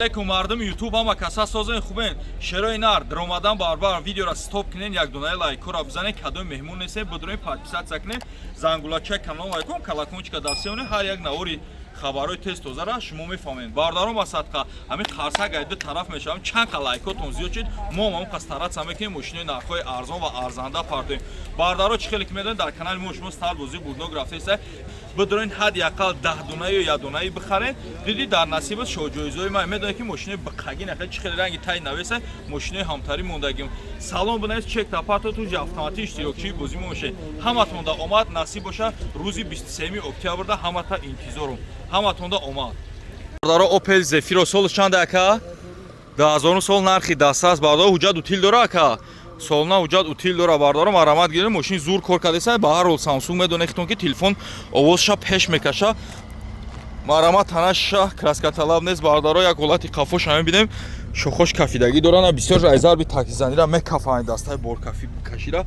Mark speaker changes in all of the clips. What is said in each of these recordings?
Speaker 1: Алейкум, мардуми Ютуб, ҳама каса созен, хубен? Шерои нар даромадан барбар видеора стоп кунен, як донаи лайкора бизанен. Кадоми меҳмон нестен, бидурен, подписаться кунен, зангулачаи канал лайкон, колокольчика дастсеонен. Ҳар як навори хабарҳои тез тозара шумо мефаҳмед. Бародарон, ба садқа ҳамин қарсак ай ду тараф мешавам. Чанд қа лайкотон зиёд шуд, мо ҳам ҳамон қа стараться мекунем, мошинои нархҳои арзон ва арзанда партоем. Бародаро, чӣ хеле ки медонед, дар канали мо шумо стар бозӣ бурднок рафтаеста. Бидорен, ҳадди ақал 10 дона ё як донаи бихарен, диди дар насибат шоҳҷоизои ман. Медонед, ки мошинои биқаги нахел, чӣ хеле ранги тай навеса, мошинои ҳамтарӣ мондагим. Салом бинавис, чек тапарто туҷи автоматӣ иштирокчии бозӣ мошед. Ҳаматонда омад, насиб боша. Рӯзи 23 октябрда ҳамата интизорум. Ҳаматонда омад. Бародаро, Опел Зефиро солш чанд, ака? 2000 сол, нархи дастрас, бародаро. Ҳуҷҷат утил дора, ака? Солна ҳуҷҷат утил дора. Бародаро, марамат гирем, мошин зур кор кардеса. Ба ҳар ҳол, Самсунг, медонед хитон, ки телефон овозша пеш мекаша. Марамат, танаша краскаталаб нест. Бародаро, як ҳолати қафоша мебинем, шохош кафидагӣ доранд, бисёр ай зарби таксизанира мекафанд, дастаи боркафӣ кашира.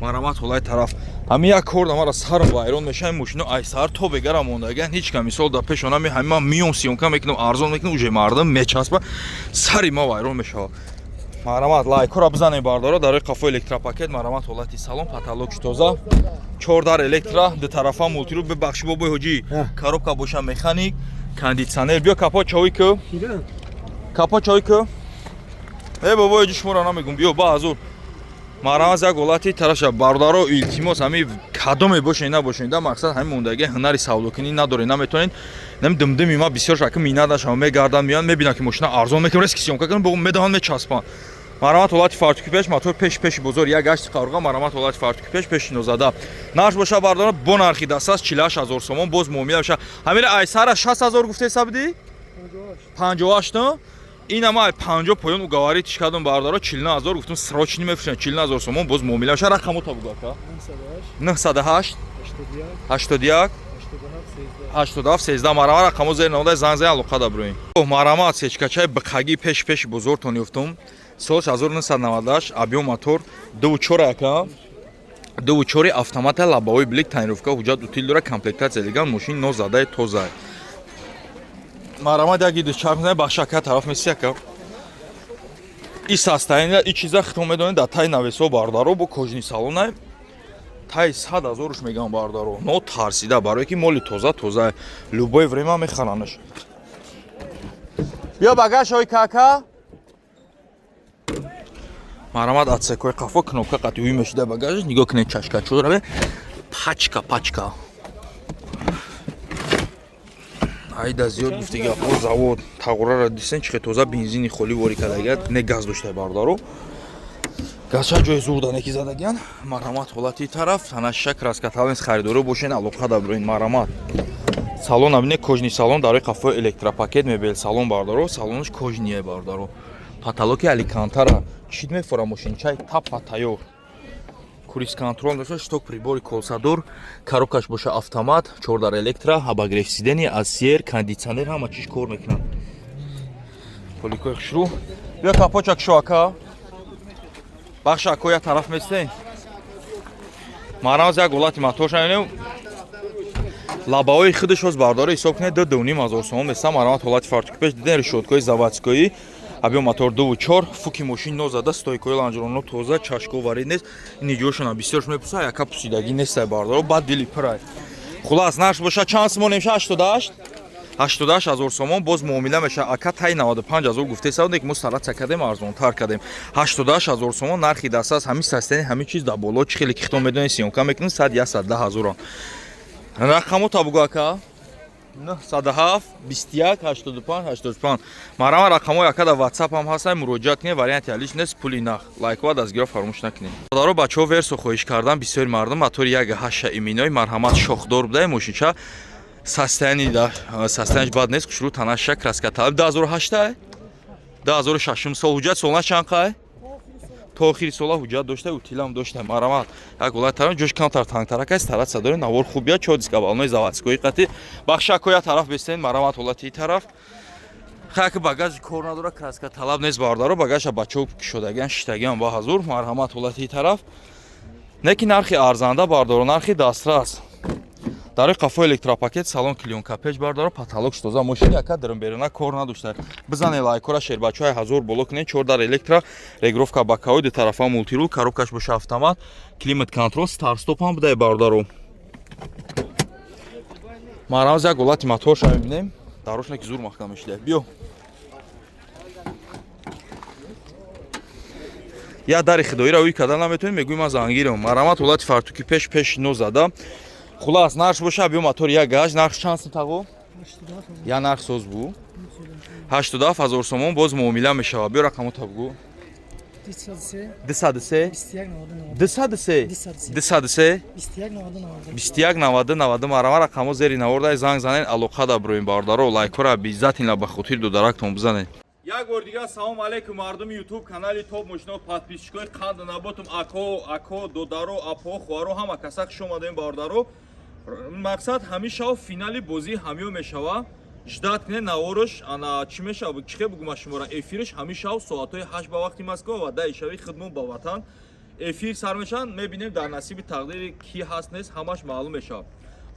Speaker 1: Марамат, ҳолаи тараф ҳамин як кор дамара сарм вайрон мешава. Мошино ай саҳар то бегара мондаган, ҳеҷ ка мисол дар пешона ҳамин ман миём, съёмка мекунам, арзон мекунам, уже мардум мечаспа, сари ма вайрон мешава. Марамат, лайкҳоро бизанем, бардоро. Дар рӯи қафо электропакет. Марамат, ҳолати салон, потолокш тоза, чор дар электро, дутарафа мультируль. Бибахши, бобои ҳоҷӣ, коробка боша механик, кондитсионер. Биё, капот човӣ ку, капот човӣ ку. Э, бобои ҳоҷӣ, шуморо намегум, биё ба ҳазур. Марамат, як ҳолати тарафша. Бародаро, илтимос, ҳами кадоме бошед, набошед, да мақсад ҳами мондаги ҳунари савдокунӣ надоред, наметонед. Нами димдими ма бисёр шаки минат нашава, мегарданд, меянд, мебинанд, ки мошина арзон мекунем, резко съёмка кунем, медаҳанд, мечаспанд. Марамат, ҳолати фартуки пеш, мотор пеш, пеши бозор, як гашти қаврға. Марамат, ҳолати фартуки пеш, пеши нозада. Нарх боша, бардора, бо нархи дастрас 48 ҳазор сомон, боз муомила меша. Ҳамира айсара 60 ҳазор гуфтеса будӣ? 58. Инама ай 50 поён уговорить кардам, бардаро, 49 ҳазор гуфтам, срочный мефурӯшам, 49 ҳазор сомон, боз муомила меша. Рақамота бугу, ака. 908 81 87 13. Марама, рақамо зери наводай, занг зай, алоқа да бироем. Марамат, сечкачаи биқагӣ пеш, пеши бозортон ёфтум. Сол 1998, объём мотор 2,4, ака, 2,4, автомата, лобовой блик, тонировка, ҳуҷҷат утил дора, комплектация диган, мошин нозадаи тоза. Марамат, як иду чарх мезанем, бахш, ака, тараф меси, ака. И состояние, и чиза хитон медонед, дар тай навесо, бардаро, бо кожаный салонай, тай 100 ҳазоруш мегам, бардаро, но тарсида, барое ки моли тоза тоза, любое время мехаранаш. Биё, багаж ҳои кака. Марамат, отсекои қафо, кнопка қати ӯй мешида. Багажаш нигоҳ кунед, чашка чӯраве, пачка пачка. Айда зиёд гуфти гапҳо. Завод тағурара дисен, чихе тоза, бензини холӣ ворӣ кардагият, не газ дошта, бардаро, газча ҷои зурда неки задагиян. Марамат, ҳолати тараф, танаша краскаталнес. Харидорӣ бошен, алоқа да бироин. Марамат, салон абине, кожаный салон, дар рӯи қафои электропакет, мебел салон, бардаро, салонаш кожаный, бардаро, потолоки алькантара, чит мефора, мошинчай тапа тайёр, круиз контроль дошта, шток прибори колсадор, коробкаш боша автомат, чордар электро, обогрев сиденья, асьер, кондитсионер, ҳама чиш кор мекунад, поликои хушрӯ. Биё, капочак шо, ака. Бахш, ако, як тараф местен. Марамаз, як ҳолати моторша мебинем, лабаҳои худаш ҳоз, бардоро, ҳисоб кунед, 2-2,5 ҳазор сомон места. Марамат, ҳолати фартуки пеш, диден, решёткаи заводской, объём мотор 2,4, фуки мошин нозада, стойкои лонжероно тоза, чашко варид нест. Ин ҷошона бисёрш мепурса, яка пусидагӣ нестай, бардоро, баъд дили пирай. Хулас, нарх боша чанд сомон меша? 88, 88 ҳазор сомон, боз муомила меша, ака. Тай 95 ҳазор гуфтеса, ки мо стараться кардем, арзонтар кардем. 88 ҳазор сомон нархи дастрас. Ҳамин состояние, ҳамин чиз дар боло, чӣ хеле ки хитон медонед, съёмка мекунем, 100 110 ҳазорон. Рақамо табугу, ака. 907 21 85 85. Марама, рақамҳои ака дар WhatsApp ҳам ҳастанд, муроҷиат кунед. Варианти алиш нест, пули нах. Лайкова дастгиро фаромӯш накунед. Бародаро, бачаҳо Версо хоҳиш кардан бисёри мардум, мотори 1,8 именои. Марҳамат, шохдор будаи мошинча, состояние да состояниеш бад нест, хушрӯ, танаша краска талаб. 2008, 2006 сол, ҳуҷҷат солна чанд қай? То охири сола ҳуҷҷат дошта, утилам дошта. Марамат, як ҳолат тарам, ҷош камтар тангтарак аст, стараться дорем, навор хуб биёд. Чор диска балонои заводской қати. Бахшако, як тараф бестен. Марамат, ҳолати тараф, хаяки багажи кор надора, краска талаб нест, бародаро, багажа бачаҳо кушодагиан, шиштагиан ба ҳазур. Марҳамат, ҳолати тараф, не ки нархи арзанда, бардоро, нархи дастрас. Дарои қафо электропакет, салон клеёнка печ, бардаро, потолок тоза. Мошини ака дирмберена кор надошта. Бизане лайкора, шербачаҳои 1000 боло кунед. Чор дар электро, регулировка боковой, ду тарафа мультируль, коробкаш боша автомат, климат контроль, старт-стоп ҳам будай, бародаро. Марамаз, як ҳолати моторша мебинем. Дарошна ки зур маҳкам мешида. Биё, я дари хидоира ӯй карда наметавонем, мегӯем ман зангирам. Марамат, ҳолати фартуки пеш, пеш но зада. Хулас, нарх боша, биё, мотор як гаж, нарх чанд сум, тағо? Я нарх соз бу, 87 000 сомон, боз муомила мешавад. Биё, рақамота бугӯ. 203, 203, 203, 21 90 90. Марама, рақамо зери наворда, занг занен, алоқа да бироем. Бародаро, лайкора обязательно ба хотири додарактон бизанед. Як бор дигар салом алейкум, мардуми Ютуб канали Топ Мошино, подписчикои қанду наботум, ако, ако, додаро, апо, хоҳаро, ҳама каса хуш омадем, бародаро. Мақсад, ҳамишав финали бозӣ ҳамиё мешава. Ждать кунед наворш. Ана чӣ мешава, чихе бугум шумора, эфирш ҳамишав соатҳои 8 ба вақти Москва ва 10 шави хидмон ба ватан эфир сар мешаванд. Мебинем, дар насиби тақдири ки ҳаст, нест, ҳамаш маълум мешавад.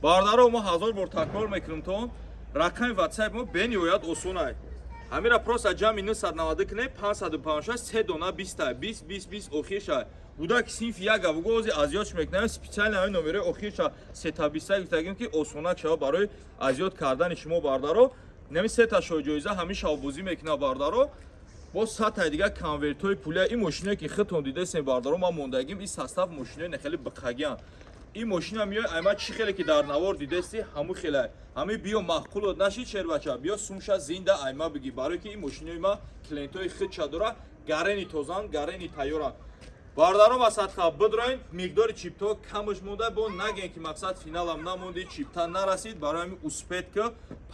Speaker 1: Бародаро, мо ҳазор бор такрор мекунем тон, рақами ватсап мо бениҳоят осонай. Ҳамира просто ҷамъи 990 кунед, 556, се дона 20, 20, 20, 20 охирша буда ки синфи яга бугу, ози азёдш мекунем. Специально ҳамин номерои охирша сета биста гуфтагим, ки осонак шава барои азёд кардани шумо, бардаро. Нами сета шоҳ ҷоиза ҳамин шавбозӣ мекунад, бардаро. Боз сатҳаи дигар конвертҳои пулия. Ин мошиное ки худтон дидесем, бардаро, ман мондагим, ин состав мошинои нехеле биқагиан. Ин мошина миёй, айма чӣ хеле ки дар навор дидести, ҳамун хеле ҳами. Биё, маъқулот нашид, шербача, биё, сумша зинда айма бигӣ, барое ки ин мошинои ма клиентҳои худша дора, гарени тозан, гарени тайёран. Бародарон, ба садқа бидроин, миқдори чипто камш монда. Бо нагем ки мақсад финалам намонди, чипта нарасид. Барои ҳамин успеть ки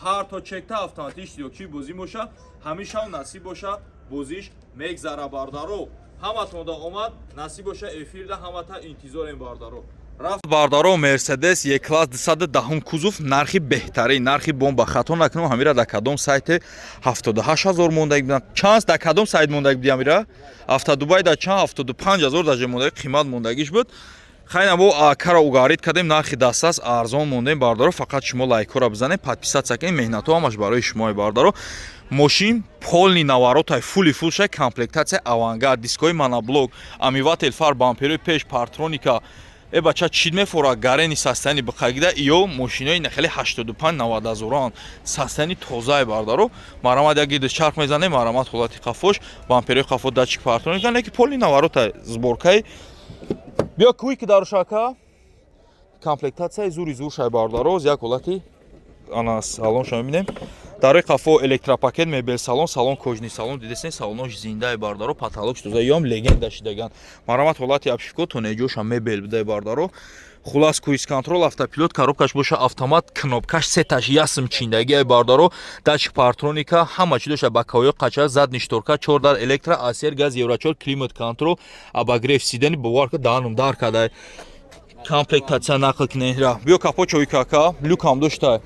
Speaker 1: парто чекта автоматӣ иштирокчии бозӣ боша. Ҳамешав насиб боша, бозиш мегзара, бардаро. Ҳаматонда омад, насиб боша, эфирда ҳамата интизорем, бардаро. Рафт, бардаро. Мерседес Е класс 210 кузов, нархи беҳтарин, нархи бомба. Хато накунам, ҳамира дар кадом сайте 78 000 мондаг будам. Чанд, дар кадом сайт мондаг буди ҳамира? Автодубай да чанд, 75 000 даже мондаг, қимат мондагиш буд. Хайна, бо акара уговорить кардем, нархи дастрас арзон мондем. Бардаро, фақат шумо лайкҳоро бизанед, подписаться кунед, меҳнатҳо ҳамаш барои шумое, бардаро. Мошин полный наворотай, фули фул шай, комплектация авангард, дискои моноблок, омыватель фар, бамперои пеш парктроника. Э бача, чид мефора, гарени состояние биқагида. Ё мошинои нахеле 85 90 ҳазоран, состояние тозае, бардаро. Марамат, як гиди чарх мезанем. Марамат, ҳолати қафош, бамперои қафо, датчик парктроника, неки полный наворотай, сборкаи. Биё, куи ки дарушака, комплектатсияи зури зур шай, бардаро. Як ҳолати ана салонша мебинем. Дарои қафо электропакет, мебел салон, салон кожаный салон, дидесен, салонош зиндаи, бардаро, потолок тоза, ём легенда шидаган. Марамат, ҳолати обшивко, тонеҷоша мебел будаи, бардаро. Хулас, круиз контроль, автопилот, коробкаш боша автомат, кнопкаш сеташ ясм чиндагиай, бардаро, датчик парктроника, ҳама чи дошта, боковоё қача, задний шторка, чор дар электро, асер газ, евро 4, климат контроль, обогрев сидений. Бовар ка, даҳанум дар кадай. Комплектатсия нақл кинера. Биё, капот чои кака, люкам доштай,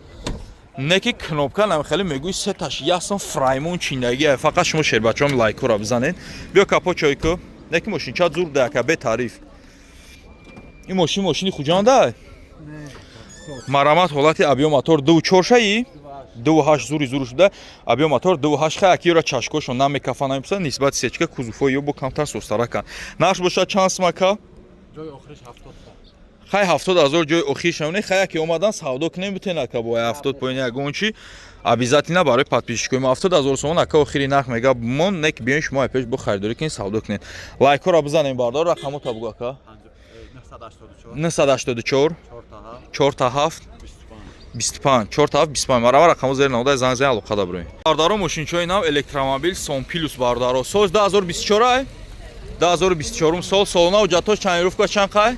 Speaker 1: не ки кнопка намехеле, мегӯи сеташ ясм фраймон чиндагиай. Фақат шумо, шербачаҳом, лайкҳоро бизанед. Биё, капот чой ку, не ки мошинча зур дака, бетариф. Ин мошин мошини Хуҷанда. Марамат, ҳолати объём мотор 2,4 шаи, 2,8, зури зур шуда, объём мотор 2,8. Хай, акиёра чашкошон намекафа, намепуса, нисбати сечка кузовҳои ё бо камтар состаракан. Нарх бошад чанд смака?
Speaker 2: Ҷои охириш 70.
Speaker 1: Хай, 70 000 ҷои охир шавне. Хай, яке омадан савдо кунем, битен ака, бо 70 поин ягон чи обязательно барои подписчикои мо 70 000 сомон ака охири нарх мега мон нек. Биён, шумо ай пеш бо харидорӣ кунед, савдо кунед. Лайкҳоро бизанем, бардор. Рақамота бугу, ака.
Speaker 2: 984.
Speaker 1: 984.
Speaker 2: 4 та
Speaker 1: 4 та 7.
Speaker 2: 25.
Speaker 1: 25, 4 та 7, 25. Марама, рақамо зери навода, занг зан, алоқада бироем. Бардаро, мошинчои нав, электромобил Сон Плюс, бардаро, сол 2024 ай, 2024 сол, солона ҳуҷҷатҳош, тонировка чанд қай,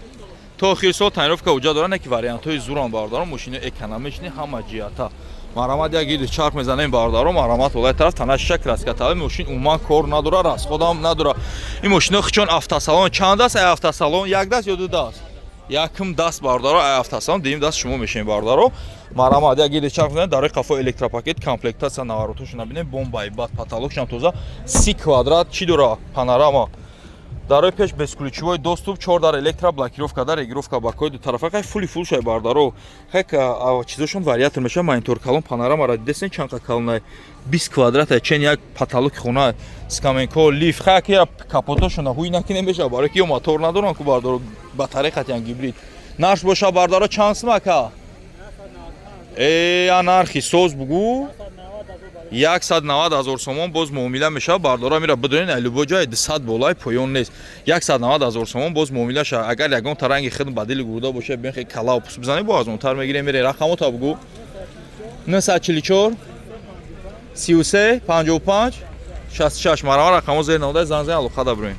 Speaker 1: то охири сол тонировка ҳуҷҷат дорад, не ки вариантҳои зуран, бардаро. Мошини экономичный ҳама ҷиҳата. Марамат, як гиди чарх мезанем, бардаро. Марамат, ҳолаи тараф тана шиша краска тави. Мошин умуман кор надора, расходам надора. Ин мошино хичон автосалон чанд даст? Ай автосалон як даст ё ду даст? Якум даст, бардаро, ай автосалон дуюм даст шумо мешавем, бардаро. Марамат, як гиди чарх мезанем. Дарои қафо электропакет, комплектатсия наворотошо набинем, бомбаи бад, потолокшам тоза, 30 квадрат чӣ дора, панорама. Дарои пеш бесключевой доступ, чор дар электроблокировка, дар регулировка бакои ду тарафа. Хай, фули фул шай, бардаро. Хай, чизошон вариатор меша. Монитор калон, панорамара дидесен, чанқа калонай, 20 квадрата, чен як потолоки хона. Скамейко, лифт. Хай, ки капотошона ҳуй накине меша, барои ки ё мотор надоран ку, бардоро, батарея қатиян гибрид. Нарх боша, бардаро, чанд сум, ака? Я нархи соз бугу. 190 ҳазор сомон, боз муомила мешавад, бардора. Мира бидонед, ай любой ҷой 200 болай поён нест. 190 ҳазор сомон, боз муомила шавад. Агар ягон таранги хидм ба дили гурда боша, бихе калау пус бизанед, бо арзонтар мегирем. Мере рақамота бугу: 944 33 55 66. Марама, рақамо зер навода, занг зан, алоқада бироем.